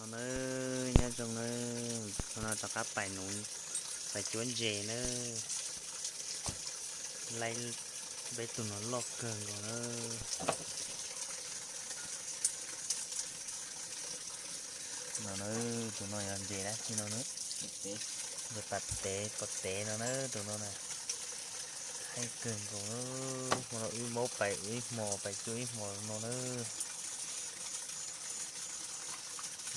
Nawb, nyob zoo nawb, no rov qab pais nuv, pais cuab ntses nawb. Laib peb tug no loj kawg nkaus nawb. No nawb, tus no yog ntses dab tsi no nawb? Ntses pas tev, pas tev no nawb, tus no na. Heev kawg nkaus nawb, hmo no wb muab pais ib hmos, pais cuab ib hmos no nawb.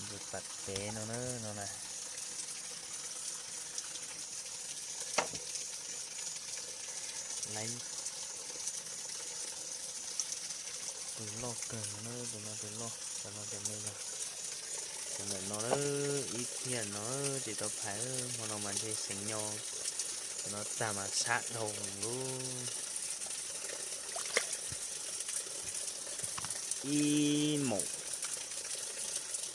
Ntses pas tev no nawb, no na. Laib tus loj kawg no nawb, tus no tus loj, cov no cov me yog, cov ntawm no nawb, ib phiaj no tsis tau phais, hmo no mas ntshe xeev nyo, cov no tag mas sab dhau lub. Ib maum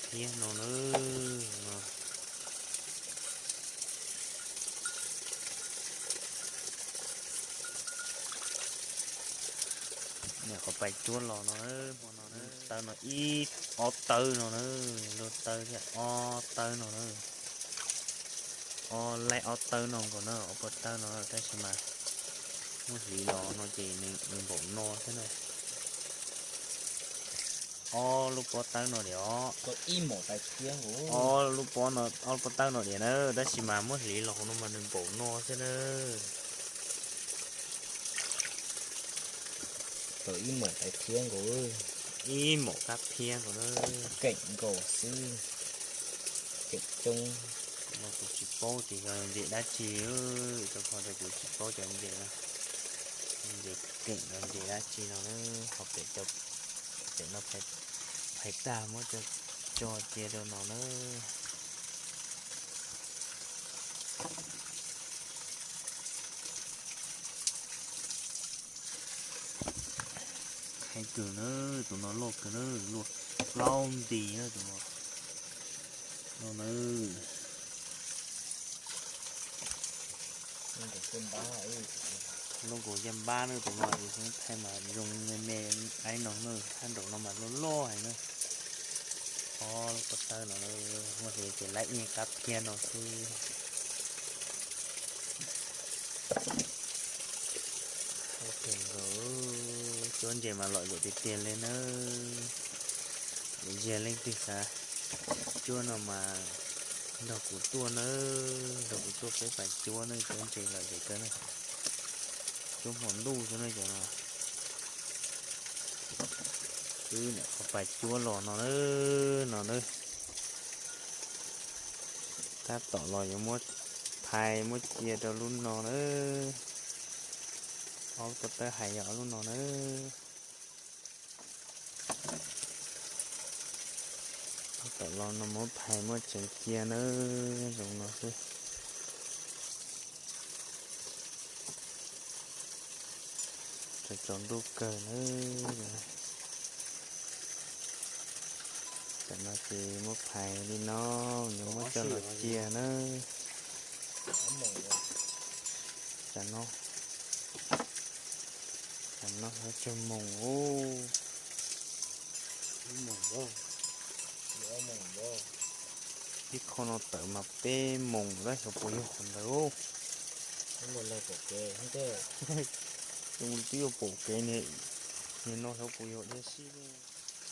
thiab no nawb. Niam qhov pais cuab los no, hmo no tawb no ib ob tawb no na, luaj tawb thiab ob tawb no na. Ob laib ob tawb no nkaus na, ob pob tawb no, tab sis mas muab hliv los no ces nws npaum no xwb na. Ob lub pob tawb no diam os. Ob lub pob no, ob lub pob tawb no diam na, tab sis mas muab hliv los hauv no mas nws npaum no xwb na. Tau ib maum qab phiab nkaus, ib maum qab phiab nkaus na. Keem nkaus xwb, keem coob. No kuv tsis paub tias yog ntses dab tsi, rau qhov tias kuv tsis paub cov ntses no, ntses keem los ntses dab tsi no na. Ho pem, pem no phais tag muab tso cia rau no na. Heev kawg na, tus no loj kawg na, luaj plaub nti na tus no. No na, loj nkaus yaj npab na, tus no thaij mas zoo me me aib no na, thaj nraum no mas loj loj heev na. Ob lub pob tawb no, muab hliv ces laib ib qab phiab no xwb. Ua kawg nkaus, cuab ntses mas lom zem tiag tiag li nawb. Yog leej twg xav cuab no mas nrog kuv tuaj nawb, nrog kuv tuaj peb pais cuab nawb, cuab ntses lom zem kawg na. Cuab hmo ntuj xwb na cov no. Wb niam qhov pais cuab los no na, no na. Tab tom los yuav muab phais muab cia rau lub no na. Ob lub pob tawb hais yog ob lub no na. Tab tom los no muab phais muab tseev cia na, zoo no xwb. Tsaus tsaus ntuj kawg na. Tam no ces muab phais li no, nws muab coj los cia na. Tam no, tam no yuav tsawg moos ub. Ib qho no tawm mas peb moos lawm, xyov puas yog qhov ntawd. Twb yuav pom kev ne, nim no xyov puas yog dhia sib ne.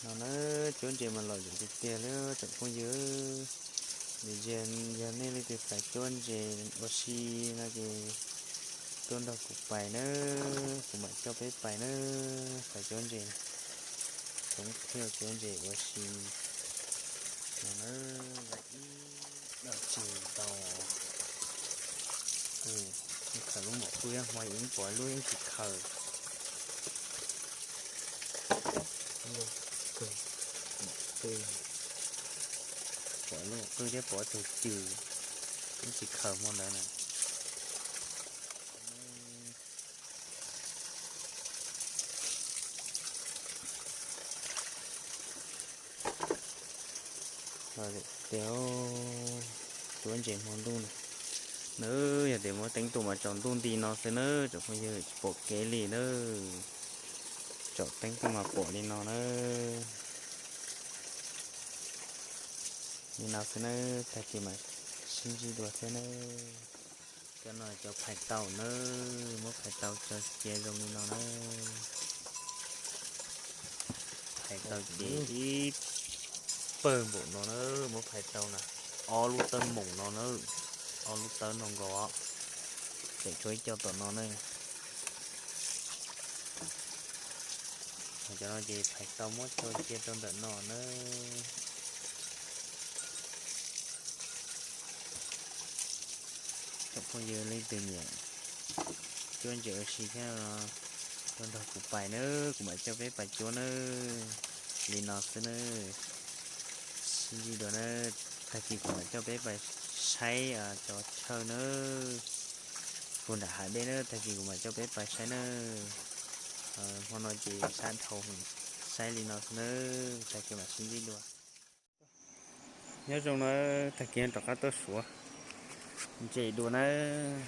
No na, cuab ntses mas lom zem tiag tiag li tsoom phooj ywg. Yog nej leej twg xav cuab ntses ua si no ces tuaj nrog kuv pais nawb, kuv mam coj peb pais nawb, pais cuab ntses. Tsoom phooj ywg, cuab ntses ua si no na, ib dag tsis tau. Khaws lub maum qwj, hmo ib pom lub yeej tsis khaws. Pom lub maum qwj thiab pom tug cws, yeej tsis khaws hmo ntawd na. Tias cuab ntses hmo ntuj na, nawb, yog tias muab teeb tuaj mas tsaus ntuj nti no xwb nawb tsoom phooj ywg, tsis pom kev li nawb. Tsaus teeb tuaj mas pom li no nawb. Li no xwb nawb, tag kis mam sib ntsib dua thiab nawb. Cov no cov phais taus nawb, muab phais taus tso cia zoo li no nawb. Phais taus ces ib pawg npaum no na, muab phais tau na, ob lub tawb moos no na, ob lub tawb no nkaus os, tseem tshuav ib co tom no na. Cov no ces phais tau muab tso cia rau ntawm no na. Tsoom phooj ywg leej twg nyiam cuab ntses ua si thiab, tuaj nrog kuv pais nawb, kuv mam coj peb pais cuab nawb. Li no xwb nawb, sib ntsib dua nawb, tag kis kuv mam coj peb pais saib cov chaw nawb. Puag nram hav dej nawb, tag kis kuv mam coj peb pais saib nawb. Hmo no ces sab dhau, saib li no xwb nawb, tag kis mam sib ntsib dua. Nyob zoo nawb, tag kis rov qab tuaj suav ntses dua nawb.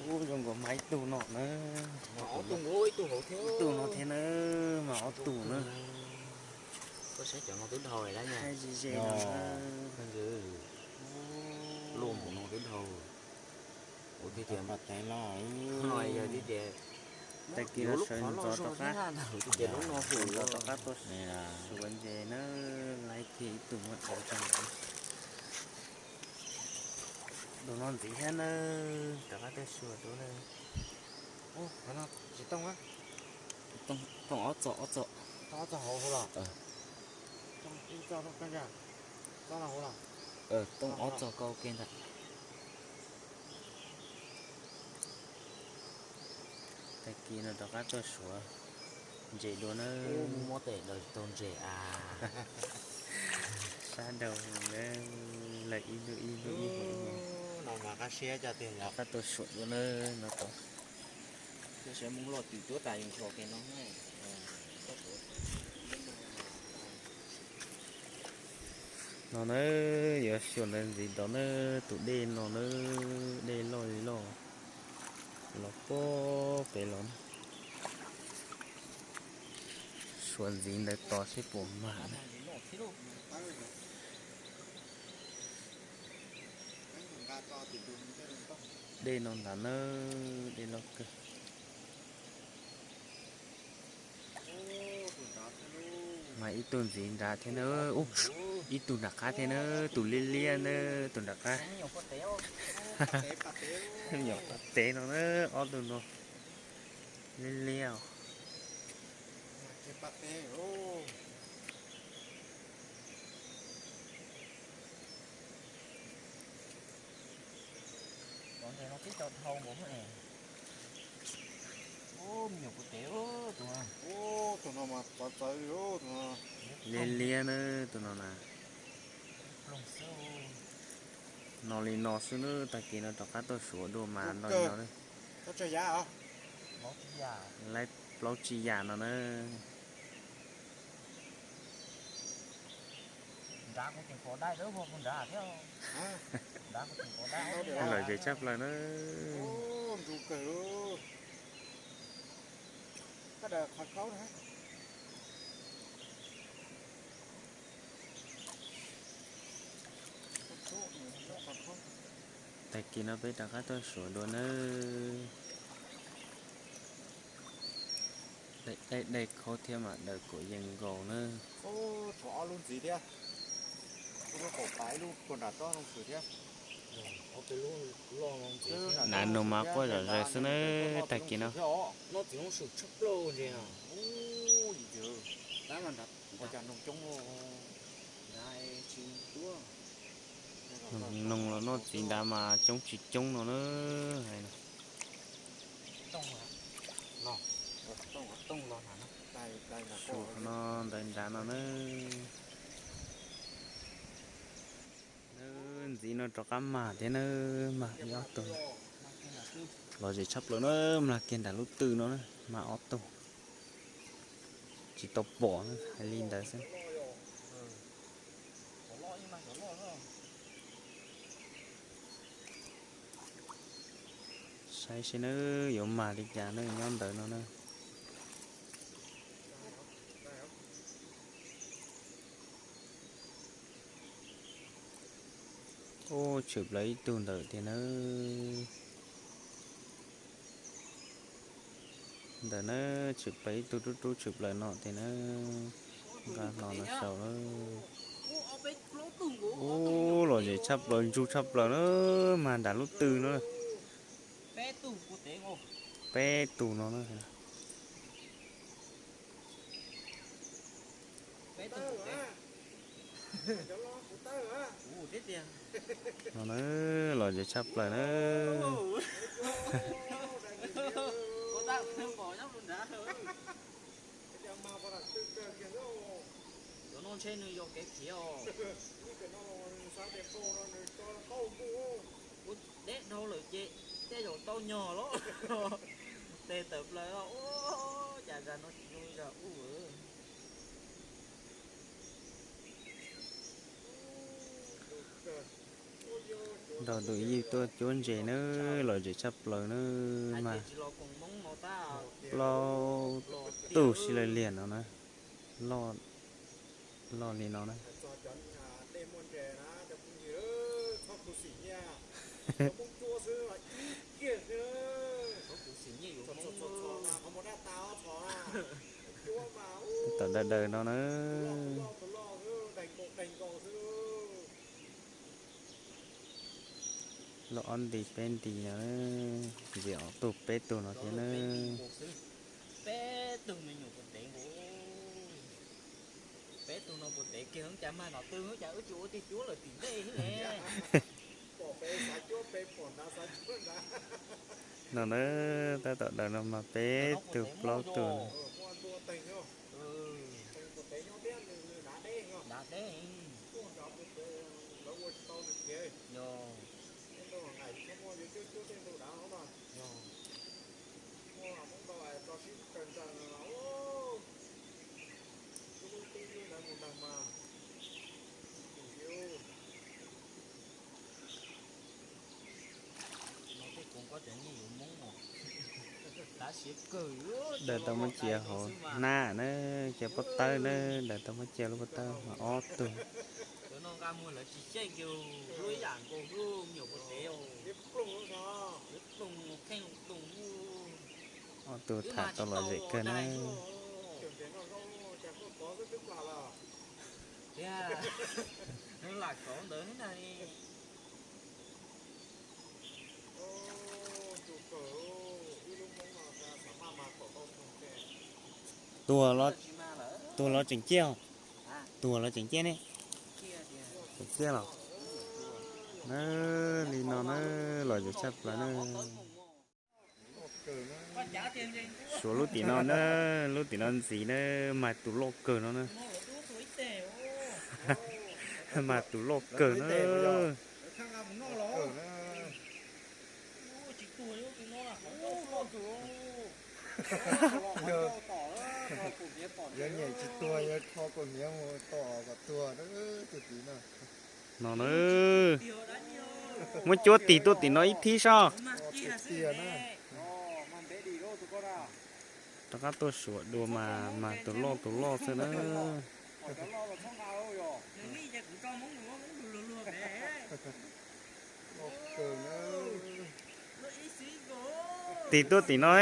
Ub, zoo nkaus mas ib tug no na, ib tug no thiab na, mas ob tug na. Koj saib cov no twb dhau lawm, ze ze no. Luaj npaum no twb dhau. Ua tiag tias npaj tev los, no yog tiag tias tag kis no sawv ntxov rov qab, sawv ntxov rov qab tuaj suav ntses na, laib kiag ib tug muab dhau tso ntawd. Dua no ntxiv thiab na, rov qab tuaj suav dua na. Tsis tooj a, tooj ob txoj, ob txoj, tooj ob txoj hauv los, tooj ob txoj kau ke ntag. Tag kis no rov qab tuaj suav ntses dua na. Muab tes daws tau ntses a. Sab dhau, lawv ib lub ib lub ib lub. Rov qab tuaj suav dua na no. No na, yuav xyuas ntawd ntxiv tod na, tus dej no na, dej loj li loj, los puag pem los na. Suav ntxiv ntawd tos seb puas mag na. Dej no nrad na, dej loj kawg. Mas ib tug ntxiv nrad thiab na, ib tug nram qab thiab na, tus liab liab na, tus nram qab. Nyuam qhuav tev no na, ob tug no liab liab. Liab liab na tus no na. No li no xwb na, tag kis no rov qab tuaj suav dua mas no li no. Laib plaub tsib yam no na. Lom zem tshaj plaws na. Tag kis no peb rov qab tuaj suav dua nawb. Dej dej khaub thiab mas daws kuam yees nkaus nawb. Nav nug mas quaj zom zaws xwb nawb tag kis no. Noog los noj txiv nrad mas coob tsis coob no na. Hais no, ntawd nrad no na. Nawb, ntxiv no rov qab mag thiab nawb, mag ib ob tug. Lom zem tshaj plaws na, mag kiag nram lub twg no na, mag ob tug. Tsis tau pom na, hais li ntawd xwb. Saib seb nawb, yuav mag li cas na, nyob ntawd no na. Ub, tshwm plaws ib tug ntawm tiag na. Ntawm na, tshwm plaws ib tug rub rub tshwm plaws no tiag na. Nqa hlo no sau na. Ub, lom zem tshaj plaws, ntsug tshaj plaws na, mag nram lub tw no. Peb tug no na. No na, lom zem tshaj plaws na. Cov no ntshe nws yog kev khiav os. Kuv deb dhau lawm ces tej zaum tau nyog los. Tes tawm plaws os, cas zag no tsis zoo li zag ub. Nrog tus ib yig tuaj cuab ntses na, lom zem tshaj plaws na, mas plaub tug sib law liag no na, loj li no na. Tab tom daws daws no na. Loj ob nti peb nti no, ntxiv ob tug peb tug no thiab na. Peb tug me nyuam puas tev nkaus. Peb tug no puas tev kiag, cas mag nom twg cas wb tsis ua tiag cuab lawm tim ntej ne. No na, tab tom daws no mas peb tug plaub tug. Daws tau muab cia hauv hnab na, cia pob tawb na, daws tau muab cia lub pob tawb mas ob tug. Ob tug tham tau lom zem kawg na. Tuag los, tuag los tseem ciaj, tuag los tseem ciaj ne. Tseem ciaj los. Na, li no na, lom zem tshaj plaws na. Suav lub tim no na, lub tim no ntxiv na, mag tus loj kawg no na. Mag tus loj kawg na. Yog nyem tsis tuag, yog rho kaus hniav mus tom kom tuag tus tim no. No na, muab cuab tig tuaj tim no ib thib soj. Rov qab tuaj suam dua mas mag tus loj tus loj xwb na. Tig tuaj tim no.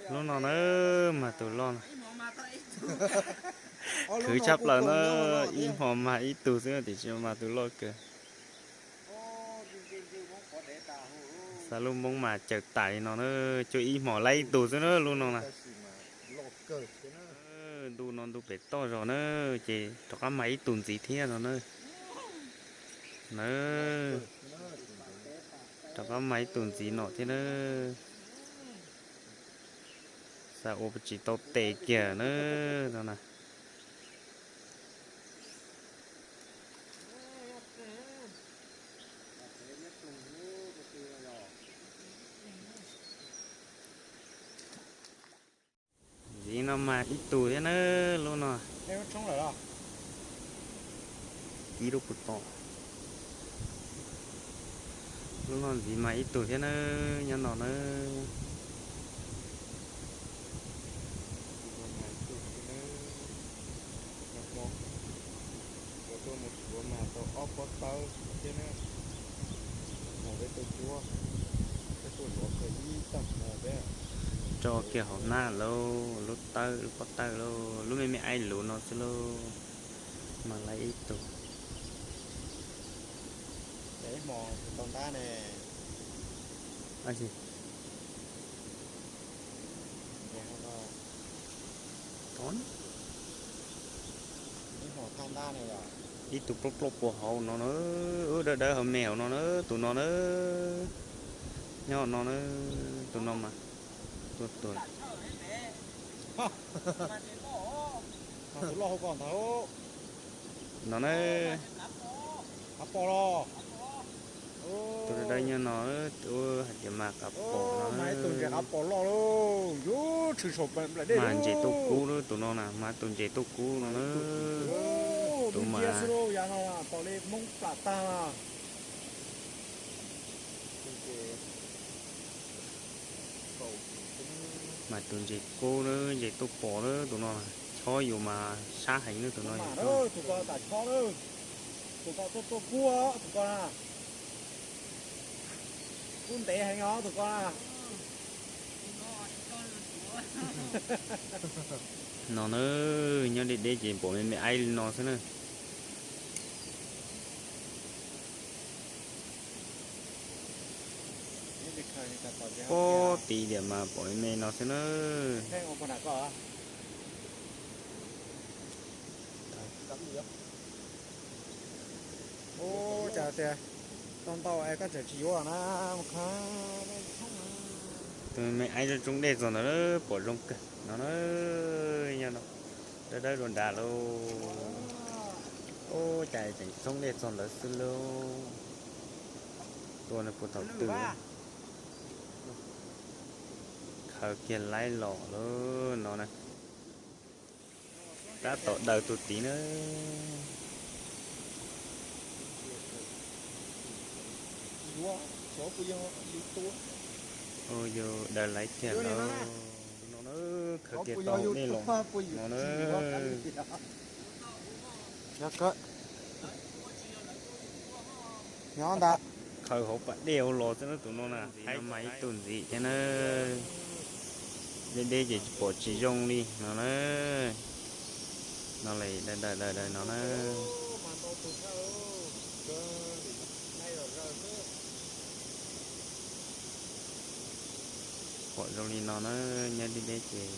Lub no na, mag tus loj no. Khwv tshaj plaws na, ib hmo mag ib tug xwb tiam sis mas mag tus loj kawg. Xav lub Hmoob mas cawm tas li no na, cuab ib hmo laib ib tug xwb na lub no na. Ntu no ntu pem toj zog na, ces rov qab mag ib tug ntxiv thiab no na. Na, rov qab mag ib tug ntxiv no thiab na. Xav ua tsis tau tes kiag na, no na. Ntxiv no mas ib tug thiab na, lub no. Kib lub puag tom. Lub no ntxiv mas ib tug thiab na, nyob no na. Mus suav mas tau ob pob tawb thiab na, mus peb tuaj cuab, peb tuaj suav kawg ib tag hmo peb. Tso kiag hauv hnab lauj, lub tawb, lub pob tawb lauj, lub me me aib luv no xwb lauj, mas laib ib tug. Ces ib hmo kuv tau ntab ne. Ib hmo thaj ntab ne yog. Ib tug plaub plaub puas hauv no na, wb dawb dawb hauv me hauv no na, tus no na, nyob no na, tus no mas tuaj tuag. Mas tus loj hauv ko ntag. No na. Av pos los. Tus dawb dawb nyob no, hais tias mas qav pos no. Mas tus ntses qav pos loj lauj, yuav tshwm saum nplaim dej. Mas ntses tuaj kub lauj tus no na, mas tus ntses tuaj kub no na. Tus mas xwb lauj, yav no pom li Hmoob plam tag na. Mas tus ntses kub na, ntses tuaj pos na tus no, chob yus mas sab heev na tus no. Tus ko tas chob na, tus ko tuaj tuaj kub, tus ko na. Kub ntev heev os tus ko na. No na, nyob deb deb ces pom me me aib li no xwb na. Pob tiv tiam mas pom me me no xwb na. Ua cas tias tau ntau es koj tseem tsis yuav na. Tus me aib zoo tsoob dej txog ntawd pom zoo kawg no na. Nyob no dawb dawb dua nrad lauj. Ua cas tseem tsoob dej txog ntawd xwb lauj. Tua nws puas thaum twg. Khaws kiag laib los lawm no na. Tab tom daws tus tid na. Ua yus daws laib kiag lawm no na. Khaws kiag tau hauv dej los no na. Nyob ntag. Khaws hauv pas dej hauv los xwb na tus no na. Haib mas ib tug ntxiv thiab na. Deb deb ces pom tsis zoo li no na. No li daws daws daws no na. Pom zoo li no na, nyob deb deb ces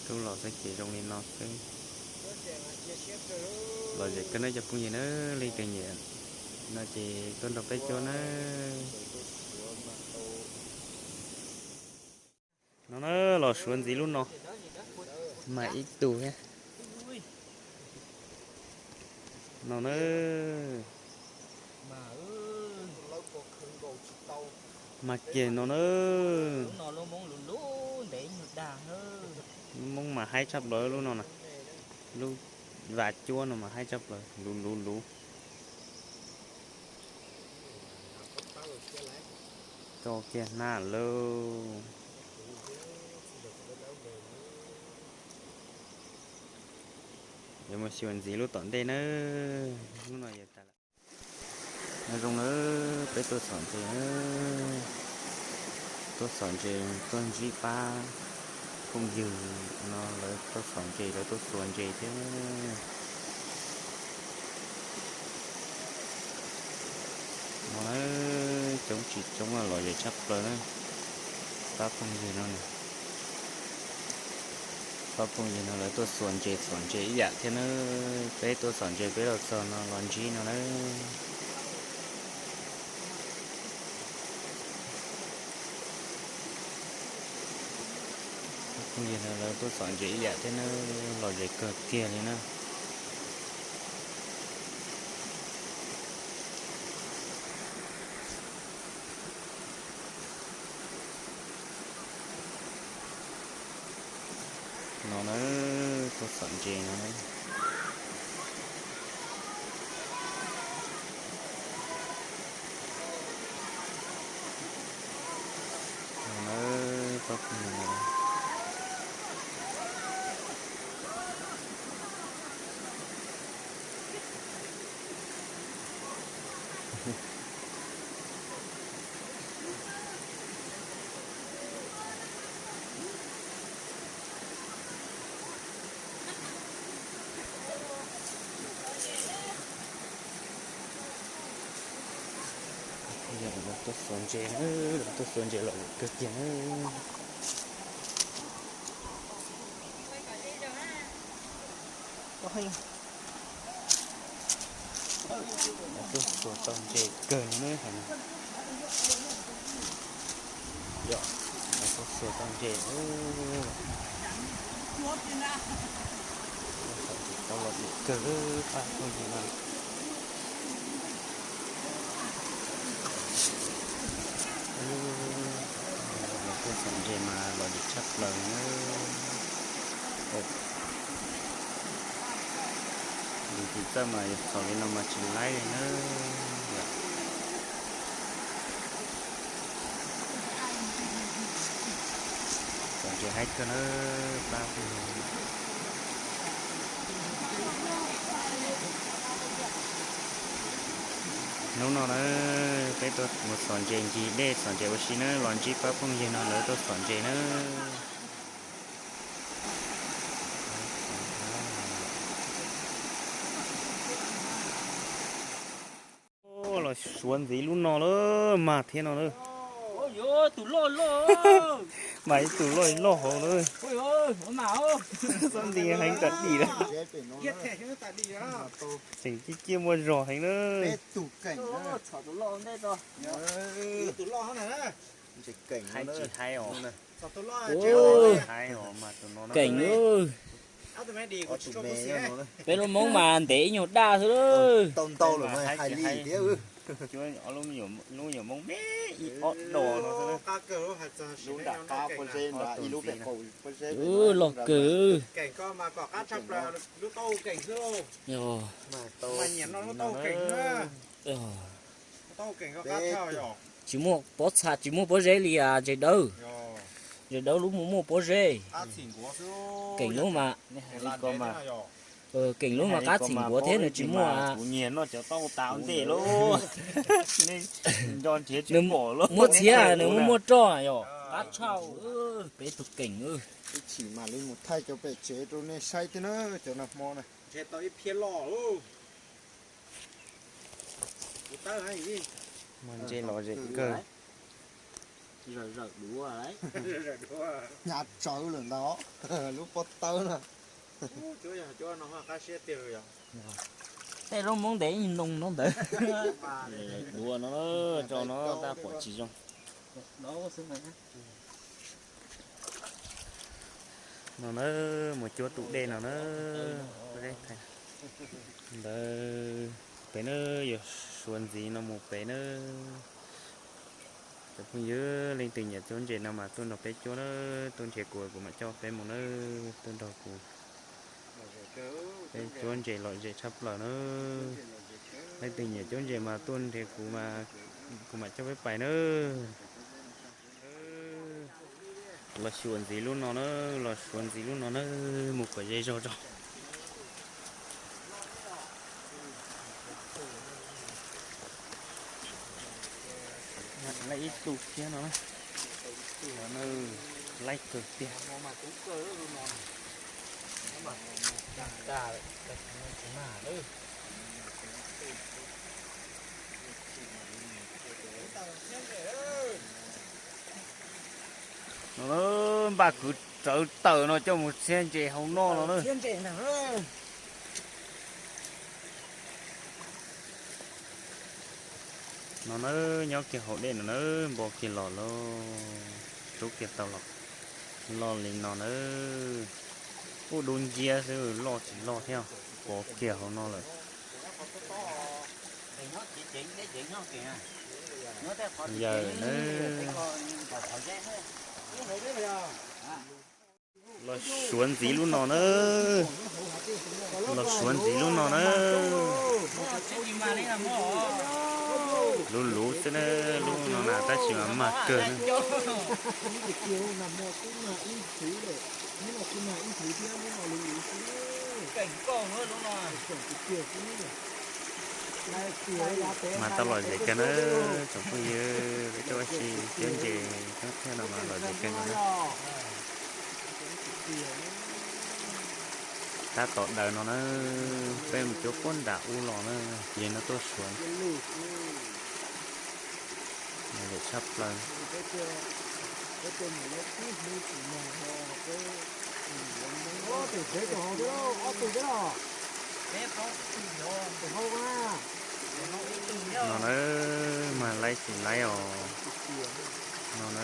rub los xwb ces zoo li no xwb. Lom zem kawg na cov phooj ywg na, leej twg nyiam no ces tuaj nrog peb cuab na. No na, los suav ntxiv lub no mas ib tug thiab. No na. Mas kiag no na. Lub Hmoob mas haib tshaj plaws lub no na. Lub vas cuab no mas haib tshaj plaws, luv luv luv. Tso kiag hnab lauj. Yuav mus xyuas ntxiv lub tom ntej na. Lub no yog tas lawm. Nyob zoo na, peb tuaj txhom ntses na. Tuaj txhom ntses tuaj ntsib pab phooj ywg no lawv tuaj txhom ntses lawv tuaj xuas ntses thiab. No na, coob tsis coob los zem tshaj plaws na. Pab phooj ywg no na. Pab phooj ywg no lawv tuaj xuas ntses txhom ntses ib yam thiab na. Peb tuaj txhom ntses peb los txog no los ntsib no na. Phooj ywg no lawv tuaj txhom ntses ib yam thiab na, los zem kawg kiag li na. No na, tuaj txhom ntses no na. No na, pab phooj ywg no. Tuaj xuas ntses na, tuaj xuas ntses los kawg kiag na. Tuaj xuas tau ntses kawg no na. Yog, tuaj xuas tau ntses. Tau los dim kawg pab phooj ywg no. Tuaj xuas ntses mas los dim tshaj plaws na. Yus tsis txawj mas yus txhom li no mas tsis laib li na. Txom ntses haib kawg na pab phooj ywg. Hnub no na, peb tuaj mus txom ntses ncig dej txom ntses ua si na, los ntsib pab phooj ywg no lawv tuaj txom ntses na. Los suav ntxiv lub no lawm, mag thiab no na. Mas ib tug loj loj hauv na. Xob nti heev tas dim lawm. Tseem ciaj ciaj muaj zog heev na. Keem, peb lub Hmoob mas ntev ib nyuag daj xwb. Lub nyuam Hmoob me ib ob do no xwb. Lub nram qab pob zeb ntawd ib lub pem qaum pob zeb. Loj kawg. Tsis muaj pob txha tsis muaj pob zeb li ntses dawb. Ntses dawb lub muaj muaj pob zeb. Keem lub mas, keem lub mas qab txhim nkuav thiab nws tsis muaj. Kuv nyiam noj cov taub hau tas ntej lauj. Nws muaj txhiab nws muaj muaj roj yom, qab tshaj. Peb tug keem. Ib chim mam li mus thaij cov pem tsev rau nej saib thiab na, cov nag hmo na. Ntses los zem kawg. Hnyav tsawv lawm ntag, lub pob tawb na. Tej lub Hmoob ntev ib noo no ntawd. Duav no, rau no tab pom tsis zoo. No na, mus cuab tus dej no na. Ntawd pem na, yog suav ntxiv no mus pem na. Cov phooj ywg leej twg nyiam cuab ntses no mas tuaj nrog peb cuab na, tuaj nrhiav kuv, kuv mam coj peb mus na, tuaj nrog kuv. Peb cuab ntses lom zem tshaj plaws na. Leej twg nyiam cuab ntses mas tuaj nrhiav kuv, kuv mam coj peb pais na. Los suav ntxiv lub no na, los suav ntxiv lub no na, mus kom ze zog tso. Laij ib tug thiab no, laij kawg tiag. No npaj kwv rawv taws no coj mus txiab ntses hauv no no na. No na, nyob kiag hauv dej no na, npo kiag los lauj, rub kiag tau los loj li no na. Kuj dub nciab xwb, loj tsis loj thiab, pov kiag hauv no lawm. Yawm na. Los suav ntxiv lub no na. Los suav ntxiv lub no na. Luv luv xwb na, lub no na tab sis mas mag kawg na. Mas tau lom zem kawg na, tsoom phooj ywg, peb tuaj ua si cuab ntses cuab thiaj no mas lom zem kawg no na. Tab tom daws no na, peb mus cuab puag nram ub los na, ces no tuaj suav. Lom zem tshaj plaws. No na, mag laib tsis laib os. No na.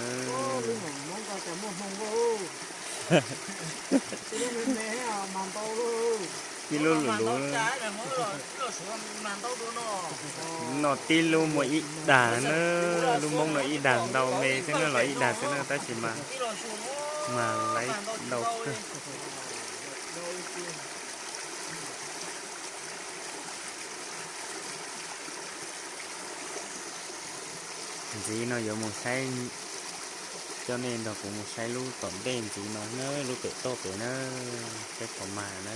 Tib lub lus lus no, tib lub muaj ib dag na, lub Hmoob no ib dag ntau me xwb na, los ib dag xwb na, tab sis mas mag laib ntau kawg. Ntxiv no yuav mus saib, coj nej nrog kuv mus saib lub tom ntej ntxiv no na, lub pem toj pem na, saib puas mag na.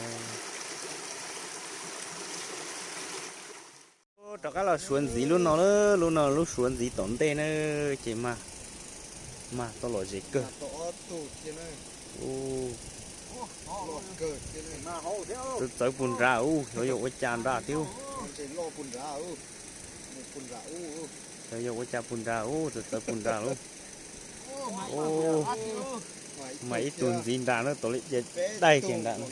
Rov qab los suav ntxiv lub no na, lub no lub suav ntxiv tom ntej na, ces mag, mag tau lom zem kawg. Txawv txawv puag nrad ub, xyov yuav ua cas nrad thiab. Xyov yuav ua cas puag nrad ub, txawv txawv puag nrad lub. Mas ib tug ntxiv nrad na, tau li daig kiag nrad no.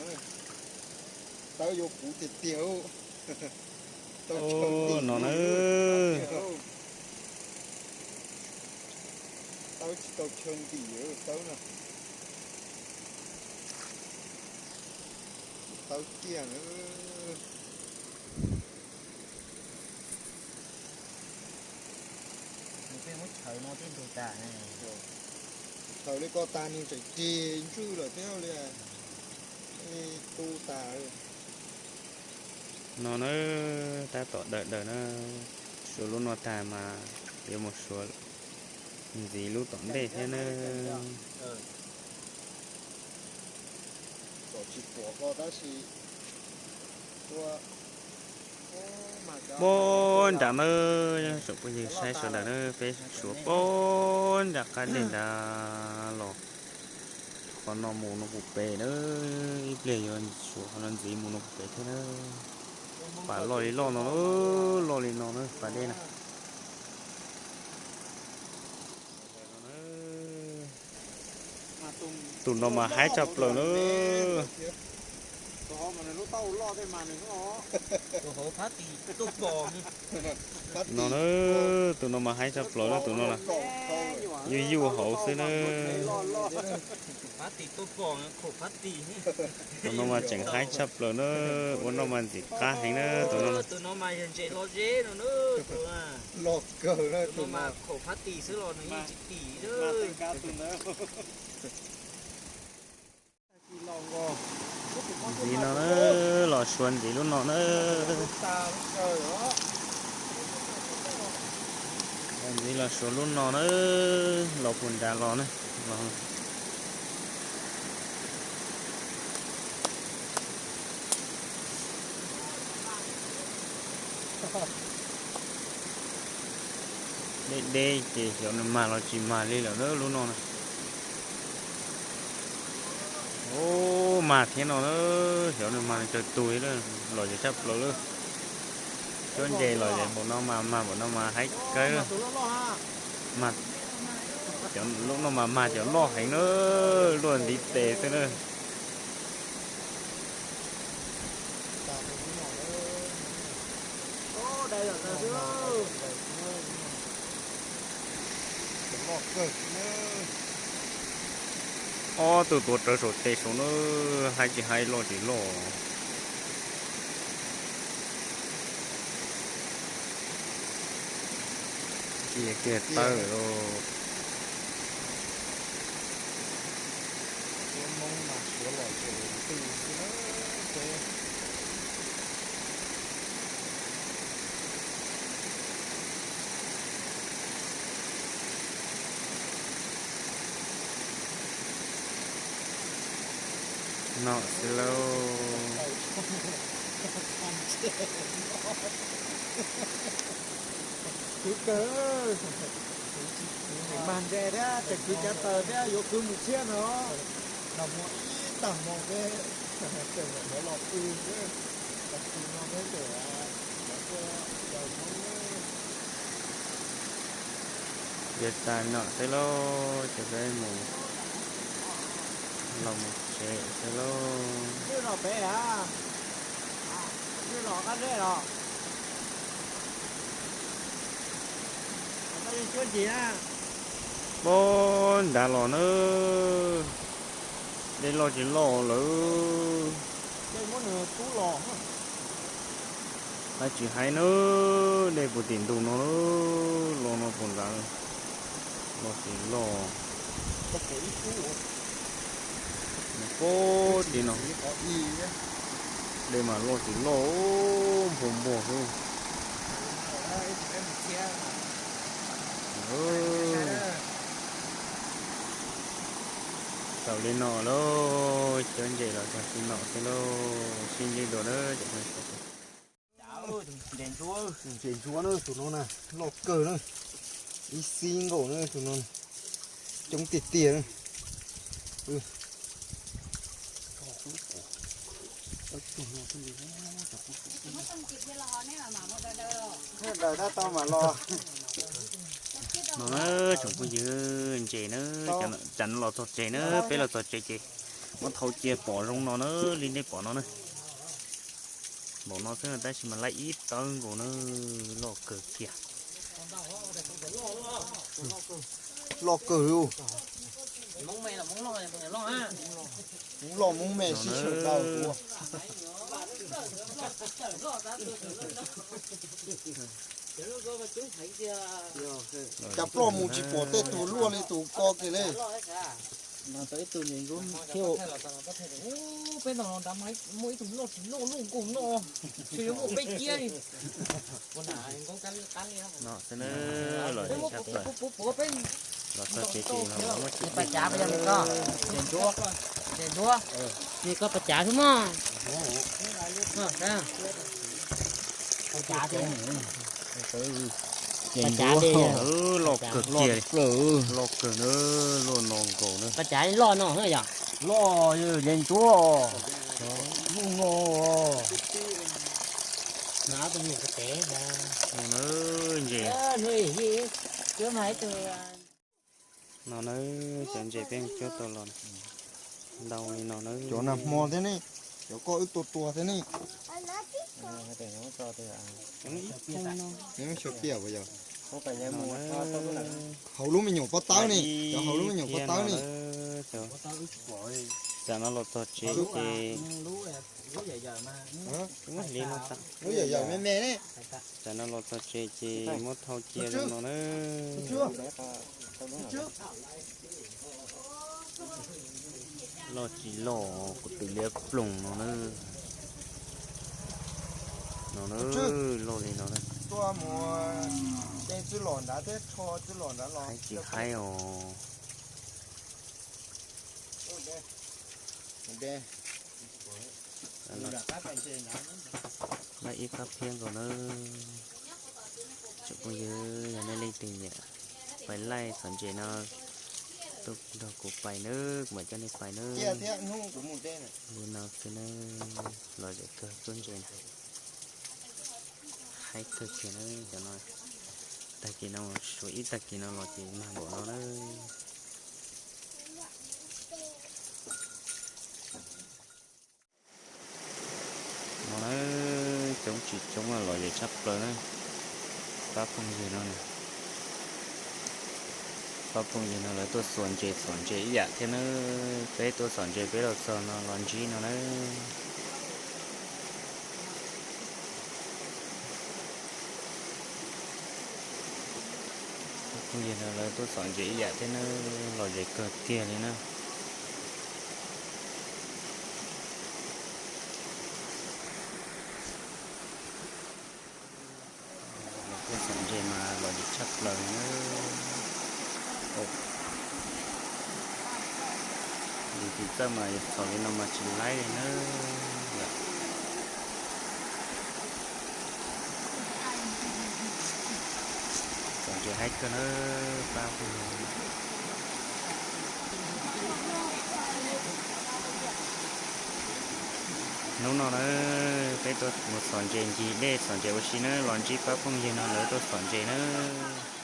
No na. Tawb tsis tau chaw ntim tawb na. Tawb tiag na. Nws pheej muab chaws no twb ntug tas. Chaws li ko tas nws tseem rig ntswj lawm thiab li. Tu tas. No na, tab tom daws daws na, suav lub no tag mas yuav mus suav ntxiv lub tom ntej thiab na. Puag nrad na, tsoom phooj ywg saib sawv daws na, peb suav puag nram qab dej nrad los. Qhov no mus no puag pem na, ib pliag yuav suav qhov no ntxiv mus no puag pem thiab na. Pas loj li loj no, loj li no na pas dej na. Tus no mas haib tshaj plaws na. No na, tus no mas haib tshaj plaws na, tus no yuj yuj hauv xwb na. Tus no mas tseem haib tshaj plaws na, ua noj mas ntxim qab heev na tus no. Ntxiv no na, los suav ntxiv lub no na. Ntxiv los suav lub no na, los puag nrad los na. Deb deb ces xyov nws mag los tsis mag li lawm na lub no na. Ub, mag thiab no na, xyov nws mag nws tsawg tug li na, lom zem tshaj plaws lawm. Cuab ntses lom zem npaum no mas mag npaum no mas haib kawg. Lub no mas mag cov loj heev na, luaj ntiv tes xwb na. Ob tug tuav rawv saum tes saum na, haib tsis haib loj tsis loj. Cia kiag tawb lawm lauj. Nom xwb lauj. Kwv kawg, mag ntses thiab tseem kwv cov taws thiab yuav kwv mus tshiab no. Nag hmo ib tag hmo peb tseem mus los pw, tag kis no peb tseem mus cov tuaj caw Hmoob. Yuav tag noj xwb lauj, ces peb mus los mus tsev xwb lauj. Los pem a, los qab zeb los. Pob nrad los na, dej loj tsis loj lawm. Dej muab nws tub los. Hais tsis hais na, dej puag tim ntug no, los no puag nrad, loj tsis loj. Pob tim no, dej mas loj tsis loj, npua npua xwb. Tau li no lauj, cov ntses los tag li no xwb lauj, sib ntsib dua na. Ntses ntsuab na, tus no na, loj kawg na, ib xib nkaus na tus no, coob tiag tiag na. Daws tab tau mam los. No na, tsoom phooj ywg, ntses na, tsam no los txog tsev na, peb los txog tsev ces muab thau cia pom zoo no na, li nej pom no na. Npaum no xwb tab sis mas laib ib tawb nkaus na, loj kawg kiag. Loj kawg li. Hmoob loj Hmoob me sib sawm daws. Cas ploj mus tsis pom tej tus luaj li tus ko kiag li. Peb no nrad muaj ib tug loj tsis loj luaj nkaus no, tsuas yuav muaj peb kiab li. No xwb na, los txog tsev, los txog tsev ces muab tsis pas cav pas yog li ko, ntses ntsuab, ntses ntsuab, li ko pas cav xwb mog. Pas cav, loj kawg kiag, loj kawg na, loj no nkaus na. Pas cav loj no yog. Loj, ntses ntsuab, loj no. Ntses. No na, cov ntses peb cuab tau los ntau li no na. Cov nag hmo thiab ne, cov koj wb tua tua thiab ne. Xyov piam puas yog? Hauv lub me nyuam pob tawb ne, cov hauv lub me nyuam pob tawb ne. Tam no los txog tsev ces, lub yam yam me me ne. Tam no los txog tsev ces muab thau cia zoo no na. Loj tsis loj, kuv twm liab ploog no na. No na, loj li no na. Haib tsis haib os. Laij ib qab phiab nkaus na. Tsoom phooj ywg, yog nej leej twg nyiam pais laij txom ntses no, tuaj nrog kuv pais nawb, kuv mam coj nej pais nawb. Li no xwb nawb, lom zem kawg txuas ntses na. Haib kawg kiag na cov no. Tag kis no, suav ib tag kis no los ces mag npaum no na. No na, coob tsis coob los zem tshaj plaws na. Pab phooj ywg no, pab phooj ywg no lawv tuaj xuas ntses txom ntses ib yam thiab na. Peb tuaj txom ntses peb los txog no los ntsib no na. Phooj ywg no lawv tuaj txom ntses ib yam thiab na, lom zem kawg tiag li na. Los tuaj txom ntses mas lom zem tshaj plaws na. Yus tus txawj mas yus txom li no mas tsis laib li na. Ces haib kawg na, pab phooj ywg. Hnub no na, peb tuaj mus txhom ntses ncig dej, txhom ntses ua si na, los ntsib pab phooj ywg no lawv tuaj txhom ntses na.